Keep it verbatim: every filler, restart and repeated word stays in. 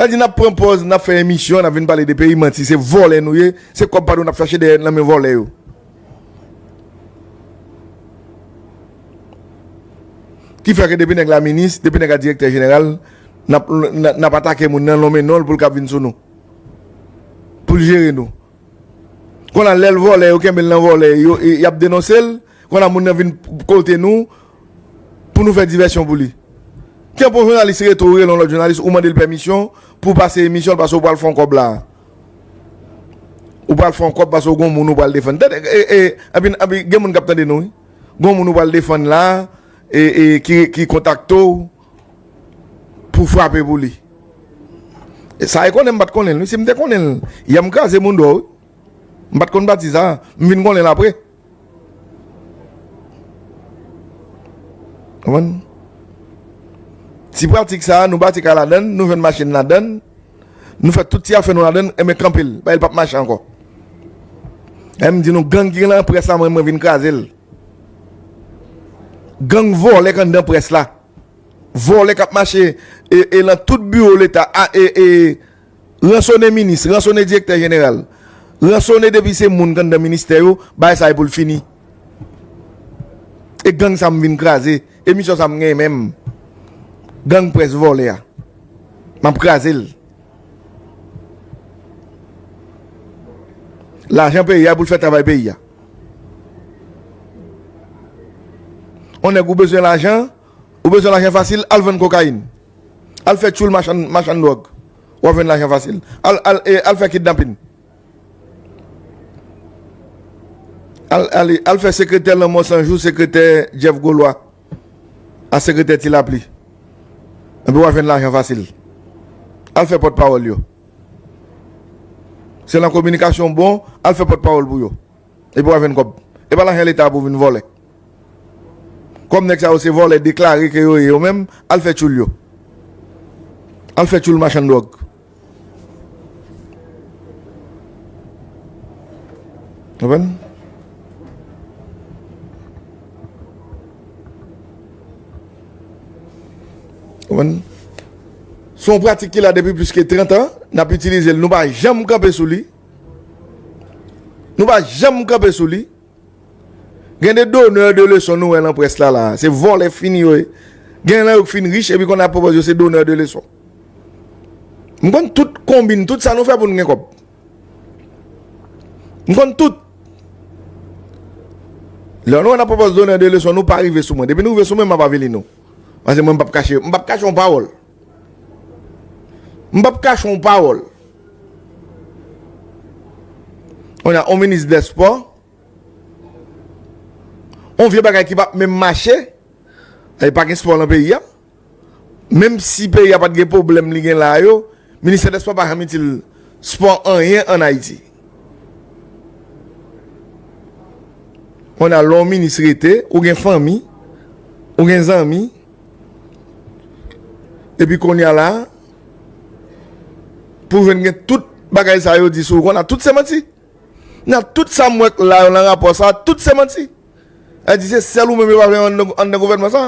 Di n ap pran pòz, n ap fè emisyon, n ap vin pale de peyi, manti, se vòlè nou ye, se kòb pa nou n ap chache dèyè nan men vòlè yo. Ki fè ke depi nèg la minis, depi nèg la direktè jeneral, n ap, n ap, n ap atake moun nan, lonmen non l pou l kab vin sou nou. Pou l jere nou. Kounye a lè l vòlè, yo kenbe l nan vòlè, yo, y ap denonse l. Kounye a moun nan vin kote nou pou nou fè divèsyon pou li. Kenbe yon jounalis rete, ou rele yon lòt jounalis, ou mande l pèmisyon pou pase emisyon l, paske ou pral fè yon kòb la. Ou pral fè yon kòb paske ou gon moun ou pral defann. Tande, e, e, anpil, anpil, gen moun k ap tande nou, wi. Gon moun ou pral defann la, e, e, ki, ki kontakte w pou frape pou li. E sa e konnen, m pa t konnen l, wi. Si m te konnen l, yè m kraze moun dò, wi. M pa t konn pati sa, m vin konnen l apre. Konprann? Ti pratik sa, nou bati kay ladann, nou jwenn machin ladann, nou fè tout ti afè nou ladann, enben kanpe l, bay l p ap mache ankò. E m di nou, gang ki gen nan près la, mwen, mwen vin kraze l. Gang vòlè k anndan près la. Vòlè k ap mache, e, e nan tout biwo Leta, a, e, e, ransone minis, ransone direktè jeneral, ransone depi se moun k anndan ministè yo, bagay sa e pou l fini. E gang sa m vin kraze, e misyon sa m genyen menm. Gang près vòlè a. M ap kraze l. Lajan peyi a pou l fè travay peyi a. On nèg ou bezwen lajan, ou bezwen lajan fasil, al vann kokayin. Al fè tchoul machann, machann dwòg. W ap jwenn lajan fasil. Al, al, e, al fè kidnapin. Al, al, al fè sekretè Lanmò San Jou, sekretè Jeff Golois, a sekretè Ti Lapli. Epi w ap jwenn lajan fasil. Al fè pòtpawòl yo. Se nan kominikasyon w bon, al fè pòtpawòl pou yo. Epi w ap jwenn kòb. E pa lajan Leta pou w vin vòlè. Kòm nèg sa yo se vòlè deklare ke yo ye yo menm, al fè tchoul yo. Al fè tchoul machann dwòg. Konprann? Konprann? Se yon pratik ki la depi plis ke trant an, n ap itilize l, nou pa janm kanpe sou li. Nou pa janm kanpe sou li. Gen de donneur de leçon nou wè nan près la, la. Se vòlè fini yo ye. Gen nan yo k fin rich, epi kounye a pwopòz yo se donneur de leçon. M konn tout konbin, tout sa nou fè pou n gen kòb. M konn tout. Lè nou wè n ap pwopòz donneur de leçon, nou pa rive sou mwen. Depi nou rive sou mwen, m ap avili nou. Paske mwen, m p ap kache, m p ap kache yon pawòl. M p ap kache yon pawòl. On a on minis dè spò, on vye bagay ki p ap menm mache, e pa gen spò nan peyi a. Menm si peyi a pa t gen pwoblèm li gen la yo, ministè dè spò pa janm itil spò anyen ann Ayiti. On a lè yon minis rete, ou gen fanmi, ou gen zanmi, epi kounye a la, pou jwenn gen tout bagay sa yo di sou ou, konn a tout se manti. Nan tout sa m wè k la yo nan rapò sa, tout se manti. Sa di se sèl ou menm yo pa vle anndan, anndan gouvènman sa.